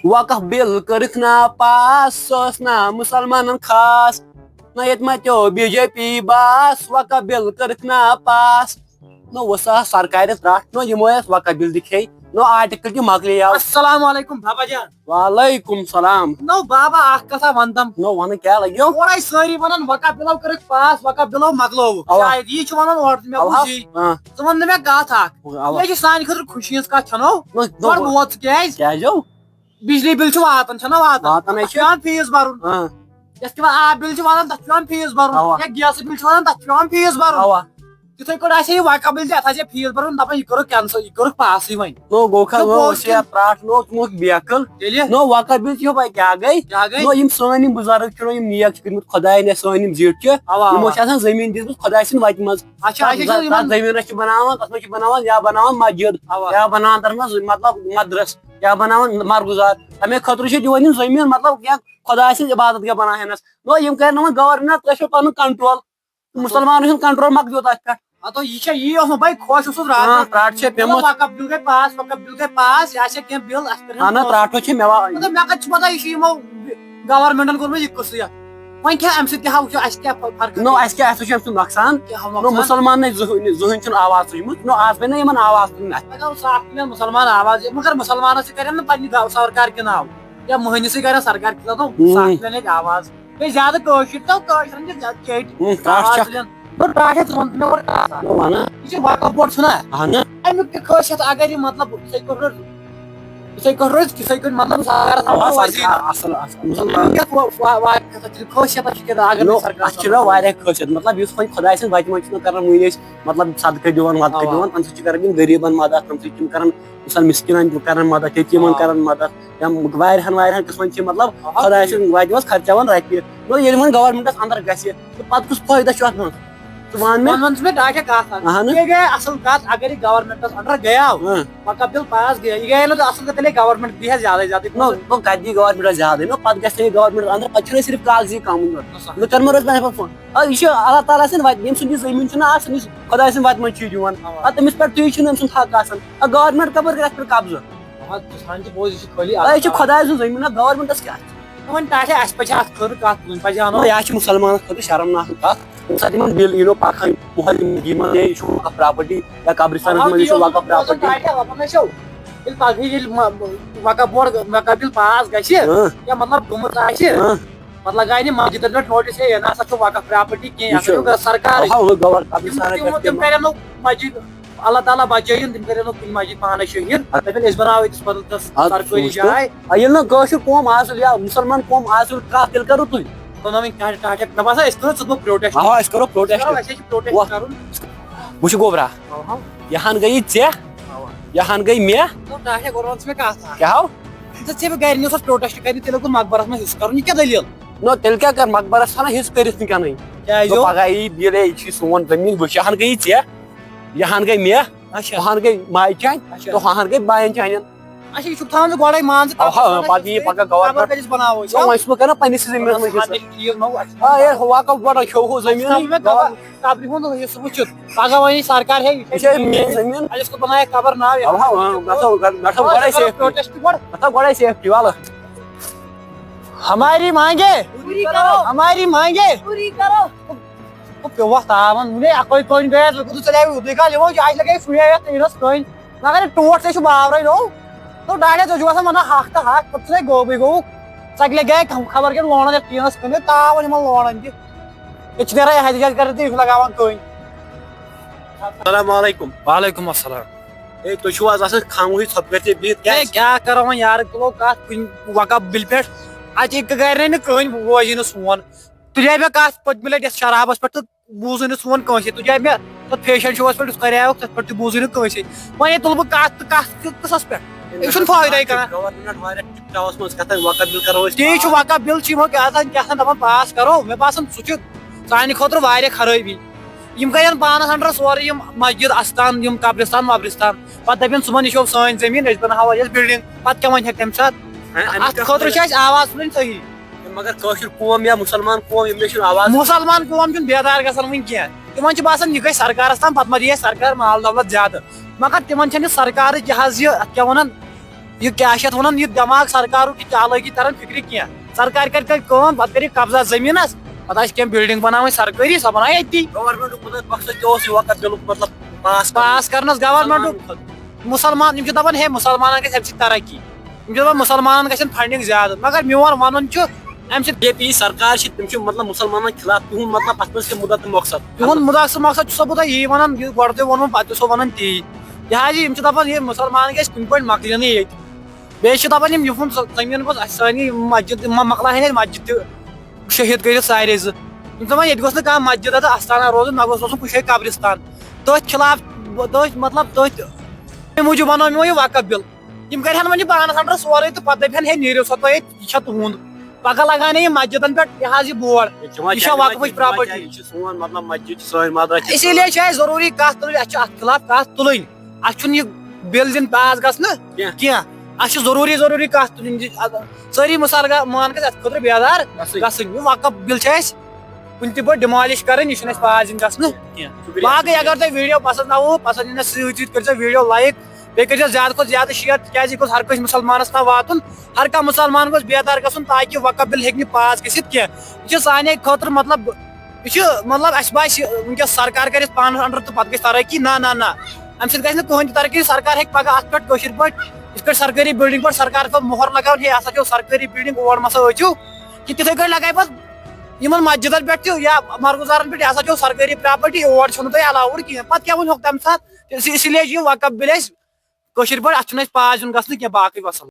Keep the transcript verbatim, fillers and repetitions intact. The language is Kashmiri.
وقف بل کٔرٕکھ نا پاس، سۄ ٲس نا مُسلمانن خاص۔ نہ ییٚتہِ ما تیو بی جے پی باس، وقف بل کٔرٕکھ نا پاس۔ نہ اوس آ سرکارِ ترٛٹھ، نہ یِمو ٲس وقف بل تہِ کھے، نہ آرٹیکل تہِ مۄکلے یاو۔ السلام علیکم بابا جان۔ وعلیکم سلام۔ نو بابا، اکھ کتھا ونتم۔ نو ونہٕ کیٛاہ لگیو؟ اورے سٲری ونان وقف بلو کٔرٕکھ پاس، وقف بلو مۄکلووُکھ۔ اوا۔ شاید یی چھُ ونان اورٕ تہِ، مےٚ اوا۔ بوٗز یی۔ آ۔ ژٕ ون نہٕ مےٚ کتھ اکھ۔ اوا۔ یہِ چھِ سانہِ خٲطرٕ خوشی ہٕنٛز کتھ چھَنو؟ نو، نو۔ گۄڈٕ ووت ژٕ کیٛازِ؟ کیٛازِ ہو؟ بجلی بل چھُ واتان، چھَنہ واتان؟ واتان ہے چھُ۔ پٮ۪وان فیٖس بَرُن۔ آ۔ یَتھ کیٛاہ وَنان، آب بِل چھُ واتان، تَتھ چھُ پٮ۪وان فیٖس بَرُن۔ اَوا۔ یا گیسہٕ بِل چھُ واتان، تَتھ چھُ پٮ۪وان فیٖس بَرُن۔ اَوا۔ تِتھَے پٲٹھۍ آسہِ ہے یہِ وقف بِل تہِ، اَتھ آسہِ ہے فیٖس بَرُن، دَپان یہِ کوٚرُکھ کینسل، یہِ کوٚرُکھ پاسٕے وۄنۍ۔ نو گوٚو کھا، تہٕ نو گوٚو أسۍ چھِ کینٛہہ۔ یَتھ پرٛاٹھ، نو ژٕ موکھ بیکٕل۔ تیٚلہِ؟ نو وقف بِل چھِ یِہوٚے کیٛاہ گٔے؟ کیٛاہ گٔے؟ نو یِم سٲنۍ یِم بُزرٕگ چھِ، نو یِم نیک چھِ کٔرمٕتۍ خۄدایَن یا سٲنۍ یِم زِٹھۍ چھِ، اَوا، یِمو اَوا۔ چھِ آسان زٔمیٖن دِژمٕژ خۄداے سٕنٛدِ وَتہِ منٛز۔ اچھا، اچھا، تَتھ، یِمَن تَتھ زٔمیٖنَس چھِ بَناوان، تَتھ منٛز چھِ بَناوان یا بَناوان مسجد، اَوا۔ یا بَناوان تَتھ منٛز مطلب مدرس۔ یا بناوان مرگزار۔ تمے خٲطرٕ چھِ دِوان یِم زٔمیٖن، مطلب، کینٛہہ خۄداے سٕنٛز عبادت گٔے بناوہنس۔ نو، یِم کرن وۄنۍ گورنمنٹ تُہۍ چھو پنُن کنٹرول۔ مُسلمانن ہُنٛد کنٹرول مۄکلیو تتھ پٮ۪ٹھ۔ ہتو، یہِ چھا یی اوسمُت بھائی خۄش اوسُس راتھ ہاں، منٛز؟ ترٛٹھ چھے مطلب، پیمٕژ۔ وقف بِل گٔے پاس، وقف بِل گٔے پاس، یہِ آسہِ کینٛہہ بِل، اَسہِ کٔرِن اہن حظ، پونٛسہٕ۔ ترٛٹھ چھے مےٚ وا-، مطلب، مےٚ کتہِ چھُ پتہ یہِ چھُ یِمو گورنمنٹن کوٚرمُت یہِ قٕصہٕ یتھ۔ وۄنۍ کیٛاہ امہِ سۭتۍ کیٛاہ وٕچھو، اَسہِ کیٛاہ ف-، فرق نو، پیٚیہِ؟ اَسہِ کیٛاہ، اَسہِ وٕچھ امہِ سُنٛد نۄقصان۔ کیٛاہ ہۄ نو، نۄقصان؟ مُسلمانن زٕہٕنۍ، زٕہٕنۍ چھُنہٕ آواز تُجمُت، نو، آز بنے یِمن آواز تُلٕنۍ اَتھِ۔ اگر سُہ اکھ مِلن مُسلمان آواز، یہِ مگر مُسلمانس چھِ کران نہٕ پننہِ گا-، سرکار کہِ ناو یا مٔہنِوسٕے کران سرکار کہِ ناو، ہُم۔ سُہ اکھ مِلن ییٚتہِ آواز۔ بیٚیہِ زیادٕ کٲشِر تہٕ کٲشرٮ۪ن چھِ زیادٕ چیٚٹۍ ہُم، ترٛٹھ آواز چھکھ۔ تُلان۔ نو، ترٛٹھ چھِ ژٕ وَن، مےٚ ووٚن کَتھ اَکھ۔ نو، وَنہٕ۔ یہِ چھِ وقف بورڈ چھُنہ؟ اہنہٕ۔ اَمیُک تہِ خٲصیت اگر یہِ مطلب یِتھَے کٲٹھۍ روزِ، یِتھَے کٲٹھۍ روزِ، یِتھَے کٲٹھۍ مطلب سرکارَس اَوا، تھاوو وۄنۍ سرکار اَصٕل، اَصٕل، مُسلمان۔ یَتھ وا-، وا-، واریاہ کَتھ چھِ خٲصیت چھِ کینٛہہ اگر نو، نہٕ سرکار اَتھ چھِ نہ واریاہ خٲصیت، مطلب یُس وۄنۍ خۄداے سٕنٛدِ وَتہِ منٛز چھِ نہ کَران وٕنۍ أسۍ، مطلب صدقہٕ دِوان وَدقہٕ اَوا۔ دِوان، تَمہِ سۭتۍ چھِ کَران یِم غریٖبَن مَدَد، تَمہِ سۭتۍ چھِ یِم کَران مثال مِسکیٖنَن چھِ کَران مَدَد، یتیٖمَن اَوا۔ کَران مَدَد، یا واریاہَن واریاہَن قٕسمَن چھِ مطلب اَوا۔ خۄداے سٕنٛدِ وَتہِ منٛز خرچاوان رۄپیہِ۔ نو، ییٚلہِ وۄنۍ گورنمنٹَس اَندَر گژھِ، تہٕ پَتہٕ کُس فٲیدٕ چھُ اَتھ منٛز؟ ژٕ وَن مےٚ۔ وۄنۍ وَن ژٕ مےٚ ڈاکٹر کَتھ اَکھ۔ اَہَن۔ یہِ گٔے اَصٕل کَتھ، اگر یہِ گورنمنٹَس اَندَر گٔیاو، اۭں۔ وقف بِل پاس گٔیاو، یہِ گٔیے نہٕ اَصٕل کَتھ، تیٚلے گورنمنٹ دی ہا زیادَے زیادَے نہ، پونٛسہٕ۔ نہ، کَتہِ دی گورنمنٹ زیادَے؟ نہ، پَتہٕ گژھِ نہٕ یہِ گورنمنٹَس اَندَر، پَتہٕ چھُنہٕ صرف کاغذی کامٕے یوت۔ نہ سا۔ لُکَن ما روزِ پَنٕنۍ پٲٹھۍ فون؟ آ، یہِ چھُ اللہ تعالیٰ سٕنٛدِ وَتہِ، ییٚمہِ سُنٛد یہِ زٔمیٖن چھُنہ آسان، یُس خۄداے سٕنٛدِ وَتہِ منٛز چھُ یہِ دِوان۔ اَوا۔ آ، تٔمِس پٮ۪ٹھ تُہۍ چھُنہٕ أمۍ سُنٛد حق آسان۔ آ، گورنمنٹ کَپٲرۍ کَرِ اَتھ پٮ۪ٹھ قبضہٕ؟ اَوا، سانہِ تہِ بوز، یہِ چھِ خٲلی آ، یہِ چھُ اللہ تعالیٰ۔ خۄداے سُنٛد زٔمیٖن، نہ گورنمنٹَس کیٛاہ؟ وۄنۍ ٹاٹھے اَسہِ پَزِ اَتھ خٲطرٕ کَتھ تُلٕنۍ، پَزِ اَنو۔ نہ، یہِ چھِ مُسلمانَس خٲطرٕ شرمناک کَتھ۔ ییٚمہِ ساتہٕ یِمَن بِل یی نو پَکان، محلہٕ یِمَن یِمَن، ہے، یہِ چھُ وقف پراپرٹی یا قبرستانَس اَوا، منٛز، یہِ چھُ یہِ اوس وقف مےٚ بوزُن پراپرٹی۔ ٹاٹھے، وَنان چھَو، ییٚلہِ پَتہٕ ییٚلہِ مَ-، وقف بورڈ وقف بِل پاس گژھِ، اۭں۔ یا مطلب گوٚمُت آسہِ، اۭں۔ پَتہٕ لَگایہِ نہٕ مسجدَن پٮ۪ٹھ نوٹِس، ہے، یہِ نہ سا چھُ وقف پراپرٹی کینٛہہ، یہِ یہِ ہسا چھُ چھُ سرکارٕے۔ اَوا، ہُہ گوٚو قبرستانَس تِم، پٮ۪ٹھ تِم، تِم کینٛہہ۔ کَرن نہٕ مسجد اللہ تعالیٰ بچٲیِن، تِم کَرن نہٕ کُنہِ مسجد پانَے شہیٖد۔ اَدٕ دَپن أسۍ بَناوو أکِس بدل کانٛہہ اَدٕ سرکٲری سوٗنٛچ تو۔ جاے۔ آ، ییٚلہِ نہٕ کٲشُر قوم آسہِ یا مُسلمان قوم آسہِ، کَتھ تیٚلہِ کَرو تُہۍ؟ تُہۍ ناوٕنۍ ٹاٹھے، ٹاٹھے۔ مےٚ باسان أسۍ کَرو ژٕ بہٕ پروٹیسٹ۔ اَوا، أسۍ کَرو پروٹیسٹ۔ أسۍ کَرو، اَسہِ چھِ پروٹیسٹ وَ-، کَرُن۔ وٕچھ گوٚبرا، اَوا۔ یہِ ہَن گٔیی ژےٚ، اَوا۔ یہِ ہَن گٔے مےٚ۔ نو، ٹاٹھے گۄڈٕ وَن ژٕ مےٚ کَتھ اَکھ۔ کیٛاہ ہو؟ ژےٚ، ژےٚ بہٕ گَرِ نیوٗتھ پروٹیسٹ کَرنہِ، تیٚلہِ گوٚو مقبرَس منٛز حِصہٕ کَرُن، یہِ کیٛاہ دٔلیٖل؟ نو، تیٚلہِ کیٛاہ کَرٕ، مقبرَس ژھٕنان حِصہٕ کٔرِتھ نہٕ کینٛہہ نٕے۔ کیٛازِ گوٚو ہو؟ پَگاہ یی بِل، یہِ چھِ سون زٔمیٖن، وٕچھ، یہِ ہَن گٔیی ژےٚ۔ یہِ ہن گٔے مےٚ، اچھا۔ ہُہ ہن گٔے ماجہِ چانہِ، اچھا۔ تہٕ ہُہ ہن گٔے باین چانٮ۪ن۔ اچھا، یہِ چھُکھ تھاوان ژٕ گۄڈے، مان ژٕ، اَوا، پتہٕ پتہٕ یی پگاہ گورنمنٹ۔ خبر کٔژِس بناوو أسۍ، نہ، ہو؟ وۄنۍ چھُس بہٕ کران پننِسٕے زٔمیٖنس منٛز حصہٕ۔ ٹھیٖک نہ، اچھا۔ آ، یے، ہُہ وقف گۄڈٕ کھیوٚو ہُہ زٔمیٖنٕے۔ ژٕ تھاو مےٚ گۄڈٕ۔ قبرِ ہُنٛد حصہٕ وٕچھِتھ، پگاہ وۄنۍ یی سرکار، ہے، یہِ چھِ میٲنۍ زٔمیٖن۔ اَسہِ کُس بنایہِ قبر ناو یَتھ؟ اَوا، اَوا، گژھو، گژھو گۄڈے اَوا، أسۍ کَرو سیفٹی۔ پروٹیسٹ گۄڈٕ۔ گژھو گۄڈے سیفٹی، وَلہٕ۔ ہماری مانگے، پوری کرو۔ ہماری مانگے، پوری کرو۔ تو پیوٚو اَتھ تاوَن، وُنہِ اَکوے کٔنۍ گٔیَس، لٔڑکہٕ تہٕ ژَلیو یُتُے کال یِمو جایہِ لَگے سُے یَتھ تیٖرَس کٔنۍ۔ مگر یہِ ٹوٹھ ژےٚ چھُ باورَے نوٚو۔ تو ڈاڈیا، ژےٚ چھُ آسان وَنان حق تہٕ حق، پَتہٕ چھُنَے گوٚبٕے گوٚوُکھ۔ ژَکہِ لَگہِ گٔے خبر کیٛاہ لونَن یَتھ ٹیٖنَس کٔنِتھ، تاوَن یِمَن لونَن تہِ۔ ییٚتہِ چھِ نیران یِہَے تِکیٛازِ کَران تہٕ یہِ چھُ لَگاوان کٔنۍ۔ السلام علیکم۔ وعلیکم السلام۔ ہے، تُہۍ چھِو آز آسان خاموشی ژھۄپہٕ کٔرِتھ بِہِتھ، ہے، کیٛازِ؟ کیٛاہ کَرو وۄنۍ یارٕ، تُلو کَتھ کُنہِ وقف بِلہِ پٮ۪ٹھ۔ اَتہِ کَرِ نہٕ کٕہٕنۍ بوزی نہٕ سون۔ تُلے مےٚ کتھ پٔتمہِ لٹہِ یتھ شرابس پٮ۪ٹھ تہٕ بوٗزٕے نہٕ سون کٲنٛسے۔ تُلے مےٚ تتھ فیشن شووس پٮ۪ٹھ یُس کریاوُکھ، تتھ پٮ۪ٹھ تہِ بوٗزٕے نہٕ کٲنٛسے۔ وۄنۍ ییٚلہِ تُلہٕ بہٕ کتھ تہٕ کتھ کہِ-، قٕصس پٮ۪ٹھ؟ أمِس چھُنہٕ فٲیدَے کانٛہہ۔ گورنمنٹ واریاہ ٹِپ ٹاوَس منٛز کتھ، وقف بِل کرو أسۍ تی چھُ پاس۔ وقف بِل چھِ یِمو کیٛاہ تام، کیٛاہ تام دپان پاس کرو۔ مےٚ باسان سُہ چھُ سانہِ خٲطرٕ واریاہ خرٲبی۔ یِم کرن پانس under سورُے، یِم مسجد استان، یِم قبرستان وبرستان، پتہٕ دپن صُبحن یہِ چھو سٲنۍ زٔمیٖن، أسۍ بناوہو یتھ بلڈنگ، پتہٕ کیٛاہ ونہِ ہیٚکہِ تمہِ ساتہٕ؟ ہے، اَمیُک اَتھ کیٛاہ خٲطرٕ فٲیدٕ؟ چھِ اَسہِ آواز تُلٕنۍ صحیح۔ مگر کٲشِر قوم یا مُسلمان قوم، یِم مےٚ چھُنہٕ آواز۔ مُسلمان قوم چھُنہٕ بیدار گژھان وٕنہِ کینٛہہ۔ تِمن چھُ باسان، یہِ گژھِ سرکارس تام، پتہٕ ما دِیہِ اَسہِ سرکار مال دولت زیادٕ۔ مگر تِمن چھَنہٕ یہِ سرکارٕچ یہِ حظ یہِ، اَتھ کیٛاہ وَنان، یہِ کیٛاہ چھِ اَتھ وَنان، یہِ دٮ۪ماغ سرکارُک، یہِ چالٲکی تَران فِکرِ کینٛہہ۔ سرکار کَرِ، کَرِ کٲم، پَتہٕ کَرِ قبضہ زٔمیٖنَس، پَتہٕ آسہِ کینٛہہ بِلڈِنٛگ بَناوٕنۍ سرکٲری، سۄ بَنایہِ أتی۔ گورنمنٹُک مطلب مقصد کیٛاہ اوس یہِ وقت بِلُک مطلب پاس کَرُن؟ پاس کَرنَس گورنمنٹُک، مُسلمان، یِم چھِ دَپان، ہے، مُسلمانَن گژھِ اَمہِ سۭتۍ ترقی، یِم چھِ دَپان، مُسلمانَن گژھن فنڈِنٛگ زیادٕ، مگر میون وَنُن چھُ، اَمہِ سۭتۍ بی جے پی سرکار چھِ، تِم چھِ مطلب مُسلمانَن خلاف، تِہُنٛد مطلب اَتھ منٛز کیٛاہ مُدعا تہٕ مقصد؟ تِہُنٛد مُدعا تہٕ مقصد چھُ سو بہٕ تۄہہِ یی وَنان، یہِ گۄڈٕ تۄہہِ ووٚنمُت، پَتہٕ چھُ سو وَنان تی۔ یہِ حظ یہِ، یِم چھِ دَپان، یہِ مُسلمان گژھِ کُنہِ پٲٹھۍ مۄکلِنٕے ییٚتہِ۔ بیٚیہِ چھِ دَپان یِم، یِہُنٛد زٔمیٖن گوٚژھ اَسہِ، سانہِ یِم مسجد، یِم مۄکلاوہن ییٚتہِ مسجد تہِ شہیٖد کٔرِتھ سارے زٕ۔ یِم چھِ دَپان، ییٚتہِ گوٚژھ نہٕ کانٛہہ مسجد تہٕ اَستانہ روزُن، نہ گوٚژھ روزُن کُنہِ جایہِ قبرستان۔ تٔتھۍ خلاف، تٔتھۍ، مطلب، تٔتھۍ، تَمہِ موٗجوٗب بَنوو مےٚ یہِ وقف بِل۔ یِم کَرِہَن وۄنۍ یہِ پانَس اَنڈَر سورُے تہٕ پَتہٕ دَپہِ ہَن، ہے، نیٖرِو سا تُہۍ ییٚتہِ، یہِ چھا تُہُنٛد؟ پَگاہ لَگان یِم مسجدَن پٮ۪ٹھ یہِ حظ یہِ بورڈ، یہِ چھا وقفٕچ پراپرٹی؟ یہِ چھِ سون، مطلب، مسجد چھِ سٲنۍ، مدرسہ چھِ اسی لیے چھُ اَسہِ ضروٗری کَتھ تُلٕنۍ، اَسہِ چھُ اَتھ خلاف کَتھ تُلٕنۍ۔ اَسہِ چھُنہٕ یہِ بِل دِنۍ پاس گژھنہٕ کینٛہہ۔ کینٛہہ۔ اَسہِ چھُ ضروٗری، ضروٗری کَتھ تُلٕنۍ زِ اَتھ، سٲری مُسلمان گژھِ اَتھ خٲطرٕ بیدار گژھٕنۍ۔ گژھٕنۍ۔ یہِ وقف بِل چھِ اَسہِ کُنہِ تہِ پٲٹھۍ demolish کَرٕنۍ، یہِ چھُنہٕ اَسہِ پاس دِنۍ گژھنہٕ کینٛہہ۔ شُکریہ۔ باقٕے اگر تۄہہِ video پسنٛد آوٕ، پسنٛد یِنَس سۭتۍ سۭتۍ کٔرۍزیو video like، بیٚیہِ کٔرۍزیو زیادٕ کھۄتہٕ زیادٕ share، تِکیٛازِ یہِ گوٚژھ ہر کٲنٛسہِ مُسلمانَس تام واتُن۔ ہر کانٛہہ مُسلمان گوٚژھ بیدار گژھُن، تاکہِ وقف بِل ہیٚکہِ نہٕ پاس گٔژھِتھ کینٛہہ۔ یہِ چھِ سانے خٲطرٕ، مطلب، یہِ چھُ، مطلب، اَسہِ باسہِ وٕنکیٚس سرکار کَرِ اَسہِ پانَس under تہٕ پَتہٕ گژھِ ترقی۔ نہ، نہ، نہ، اَمہِ سۭتۍ گژھِ نہٕ کٕہٕنۍ تہِ ترقی۔ سرکار ہیٚکہِ پگاہ اَتھ پٮ۪ٹھ کٲشِر پٲٹھۍ، یِتھ پٲٹھۍ سرکٲری building پٮ۪ٹھ سرکار تھوٚو مۄہر لگاوُن، ہے، یہِ ہسا چھو سرکٲری building، اور مہ سا أژِو، کہِ تِتھَے کٲٹھۍ لگایہِ پَتہٕ یِمَن مسجدَن پٮ۪ٹھ تہِ یا مَرگُزارَن پٮ۪ٹھ، یہِ ہسا چھو سرکٲری property، اور چھُنہٕ تۄہہِ allowed کینٛہہ۔ پَتہٕ کیٛاہ وَنہِ ہوکھ تَمہِ ساتہٕ؟ اسی، اسی لیے چھُ یہِ وقف بِل اَسہِ کٲشِر پٲٹھۍ، اَتھ چھُنہٕ اَسہِ پاس دیُن گژھنہٕ کینٛہہ۔ باقٕے وَسَلام۔